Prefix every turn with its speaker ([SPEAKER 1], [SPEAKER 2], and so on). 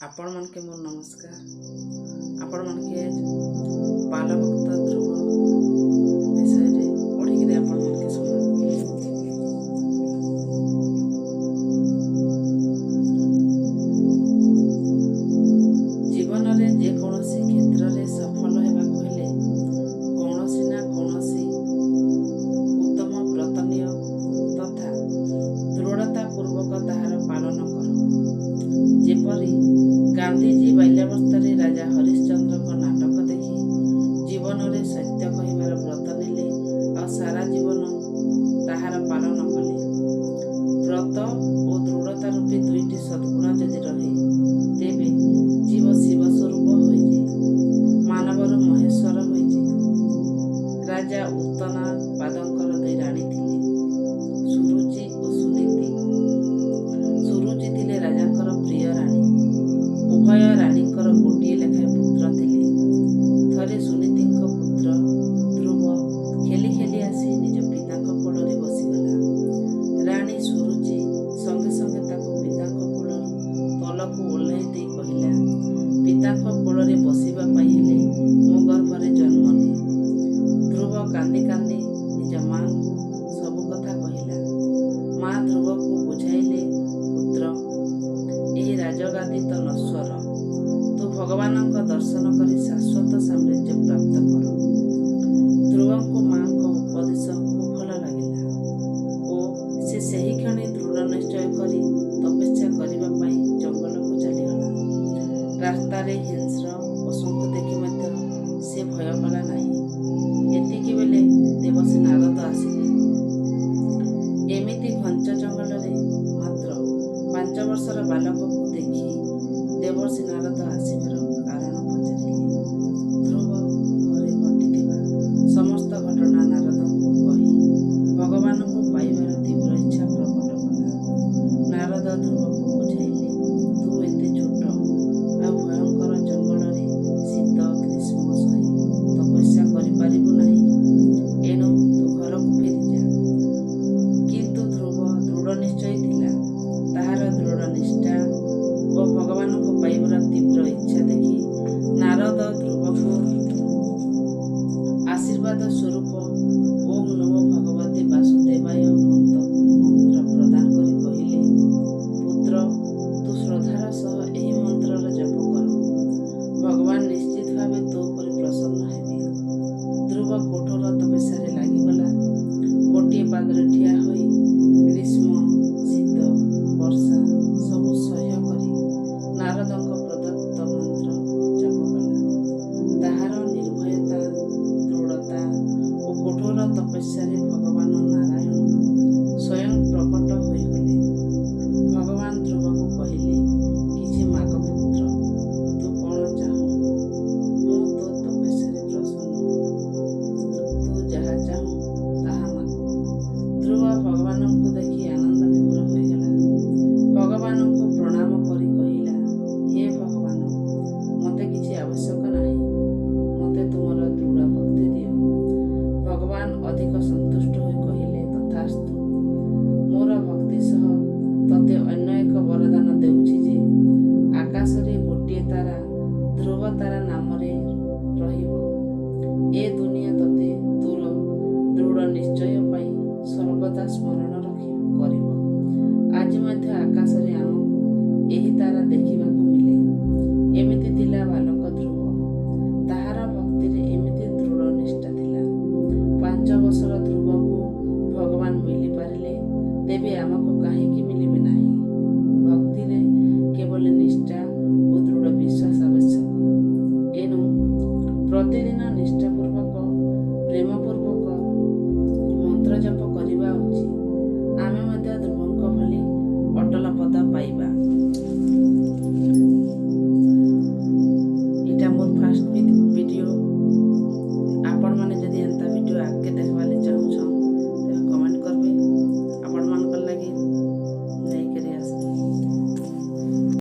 [SPEAKER 1] ଆପଣମାନକେ ମୋର ନମସ୍କାର। ଆପଣମାନକେ ବାଲଭକ୍ତ ଧ୍ରୁବ ବିଷୟରେ ପଢ଼ିକିରି ଆପଣମାନକେ ଶୁଣାବି। ଜୀବନରେ ଯେକୌଣସି କ୍ଷେତ୍ରରେ ସଫଳ ହେବାକୁ ହେଲେ କୌଣସି ନା କୌଣସି ଉତ୍ତମ ବ୍ରତ ନିଅ ତଥା ଦୃଢ଼ତା ପୂର୍ବକ ତାହାର ପାଳନ କର। ଯେପରି ଗାନ୍ଧିଜୀ ବାଲ୍ୟାବସ୍ଥାରେ ରାଜା ହରିଶ୍ଚନ୍ଦ୍ରଙ୍କ ନାଟକ ଦେଖି ଜୀବନରେ ସତ୍ୟ କହିବାର ବ୍ରତ ନେଲେ ଆଉ ସାରା ଜୀବନ ତାହାର ପାଳନ କଲେ। ବ୍ରତ ଓ ଦୃଢ଼ତା ରୂପେ ଦୁଇଟି ସଦ୍ଗୁଣ ଯଦି ରହେ, ତେବେ ଜୀବ ଶିବ ସ୍ୱରୂପ ହୋଇଯାଏ, ମାନବରୁ ମହେଶ୍ୱର ହୋଇଯାଏ। ରାଜା ଉତ୍ତନାପାଦଙ୍କର ଦୁଇ ରାଣୀ ଥିଲେ, ସୁରୁଚି ଓ ସୁନୀତି। ସୁରୁଚି ଥିଲେ ରାଜାଙ୍କର ପ୍ରିୟ ରାଣୀ। ଉଭୟ ରାଣୀଙ୍କର ଗୋଟିଏ ଲେଖାଏଁ ପୁତ୍ର ଥିଲେ। ଥରେ ସୁନୀତିଙ୍କ ପୁତ୍ର ଧ୍ରୁବ ଖେଳି ଖେଳି ଆସି ନିଜ ପିତାଙ୍କ କୋଳରେ ବସିଗଲା। ରାଣୀ ସୁରୁଚି ସଙ୍ଗେ ସଙ୍ଗେ ତାକୁ ପିତାଙ୍କ କୋଳରୁ ତଳକୁ ଓହ୍ଲାଇ ଦେଇ କହିଲା, ପିତାଙ୍କ କୋଳରେ ବସିବା ପାଇଁ ହେଲେ ମୋ ଗର୍ଭରେ ଜନ୍ମ ନେ। ଧ୍ରୁବ କାନ୍ଦି କାନ୍ଦି ନିଜ ମାଙ୍କୁ ସବୁ କଥା କହିଲା। ମା ଧ୍ରୁବକୁ ବୁଝାଇଲେ, ପୁତ୍ର, ଏହି ରାଜଗାଦି ତ ନଶ୍ୱର। ତୁ ଭଗବାନଙ୍କ ଦର୍ଶନ କରି ଶାଶ୍ୱତ ସାମ୍ରାଜ୍ୟ ପ୍ରାପ୍ତ କର। ଧ୍ରୁବଙ୍କୁ ମାଙ୍କ ଉପଦେଶ ଖୁବ୍ ଭଲ ଲାଗିଲା ଓ ସେ ସେହିକ୍ଷଣି ଦୃଢ଼ ନିଶ୍ଚୟ କରି ତପସ୍ୟା କରିବା ପାଇଁ ଜଙ୍ଗଲକୁ ଚାଲିଗଲା। ରାସ୍ତାରେ ହିଂସ୍ର ପଶୁଙ୍କୁ ଦେଖି ମଧ୍ୟ ସେ ଭୟ କଲା ନାହିଁ। ଏତିକି ବେଳେ ଦେବର୍ଷି ନାରଦ ଆସିଲେ। ଏମିତି ଘଞ୍ଚ ଜଙ୍ଗଲରେ ମାତ୍ର 5 ବର୍ଷର ବାଲକକୁ ଦେଖି ଦେବର୍ଷି ନାରଦ ଆସିବାର କାରଣ ପଚାରିଲେ। ଧ୍ରୁବ ଘରେ ଘଟିଥିବା ସମସ୍ତ ଘଟଣା ନାରଦଙ୍କୁ କହି ଭଗବାନଙ୍କୁ ପାଇବାର ତୀବ୍ର ଇଚ୍ଛା ପ୍ରକଟ କଲା। ନାରଦ ଧ୍ରୁବକୁ ବୁଝାଇଲେ, ତୁ ଏତେ ଛୋଟ ଆଉ ଭୟଙ୍କର ଜଙ୍ଗଲରେ ଶୀତ ଗ୍ରୀଷ୍ମ ସହି ତପସ୍ୟା କରିପାରିବୁ ନାହିଁ। ଏଣୁ ତୁ ଘରକୁ ଫେରିଯା। କିନ୍ତୁ ଧ୍ରୁବ ଦୃଢ଼ ନିଶ୍ଚୟୀ ଥିଲା। ତାହାର ଦୃଢ଼ ନିଷ୍ଠା ଓ ଭଗବାନଙ୍କୁ ପାଇବାର ତୀବ୍ର ଇଚ୍ଛା ଦେଖି ନାରଦ ଧ୍ରୁବକୁ ଆଶୀର୍ବାଦ ସ୍ୱରୂପ ଓମ୍ ନମୋ ଭଗବତେ ବାସୁଦେବାୟ ମନ୍ତ୍ର ପ୍ରଦାନ କରି କହିଲେ, ପୁତ୍ର, ତୁ ଶ୍ରଦ୍ଧାର ସହ ଏହି ମନ୍ତ୍ରର ଜପ କର। ଭଗବାନ ନିଶ୍ଚିତ ଭାବେ ତୋ ଉପରେ ପ୍ରସନ୍ନ ହେବେ। ଧ୍ରୁବ କଠୋର ତପସ୍ୟାରେ ଲାଗିଗଲା। ଗୋଟିଏ ପାଦରେ ଠିଆ ହୋଇ ଗ୍ରୀଷ୍ମ, ଶୀତ, ବର୍ଷା ସବୁ ସହ୍ୟ କରି ନାରଦଙ୍କ ପ୍ରଦତ୍ତ ମନ୍ତ୍ର ଜପ କଲା। ତାହାର ନିର୍ଭୟତା, ଦୃଢ଼ତା ଓ କଠୋର ତପସ୍ୟାରେ ଭଗବାନ ନାରାୟଣ ସ୍ୱୟଂ ପ୍ରକଟ ହୋଇଗଲେ। ଭଗବାନ ଧ୍ରୁବକୁ କହିଲେ, କିଛି ମାଗ ପୁତ୍ର, ତୁ କ'ଣ ଚାହୁଁ? ମୁଁ ତୋ ତପସ୍ୟାରେ ପ୍ରସନ୍ନ। ତୁ ଯାହା ଚାହୁଁ ତାହା ମାଗ। ଧ୍ରୁବ ଭଗବାନଙ୍କୁ ଦେଖି ଆନନ୍ଦ ବିଭୋର ହୋଇଗଲା। ଭଗବାନଙ୍କୁ ପ୍ରଣାମ କରି କହିଲା, ହେ ଭଗବାନ, ମୋତେ କିଛି ଆବଶ୍ୟକ ନାହିଁ। ମୋତେ ତୁମର ଦୃଢ଼ ଭକ୍ତି ଦିଅ। ଭଗବାନ ଅଧିକ ସନ୍ତୁଷ୍ଟ ହୋଇ କହିଲେ, ତଥାସ୍ତୁ। ମୋର ଭକ୍ତି ସହ ତୋତେ ଅନ୍ୟ ଏକ ବରଦାନ ଦେଉଛି ଯେ ଆକାଶରେ ଗୋଟିଏ ତାରା ଧ୍ରୁବ ତାରା ନାମରେ ରହିବ। ଏ ଦୁନିଆ ତୋତେ ତୋର ଦୃଢ଼ ନିଶ୍ଚୟ ପାଇଁ ସର୍ବଦା ସ୍ମରଣ କରିବ। ଆଜି ମଧ୍ୟ ଆକାଶରେ ଆମକୁ ଏହି ତାରା ଦେଖିବାକୁ ମିଳେ। ଏମିତି ଥିଲା ବାଲକ ଧ୍ରୁବ। ତାହାର ଭକ୍ତିରେ ଏମିତି ଦୃଢ଼ ନିଷ୍ଠା ଥିଲା। 5 ବର୍ଷର ଧ୍ରୁବକୁ ଭଗବାନ ମିଳିପାରିଲେ, ତେବେ ଆମକୁ କାହିଁକି ମିଳିବେ ନାହିଁ? ଭକ୍ତିରେ କେବଳ ନିଷ୍ଠା ଓ ଦୃଢ଼ ବିଶ୍ୱାସ ଆବଶ୍ୟକ। ଏଣୁ ପ୍ରତିଦିନ ନିଷ୍ଠାପୂର୍ବକ ପ୍ରେମପୂର୍ଣ୍ଣ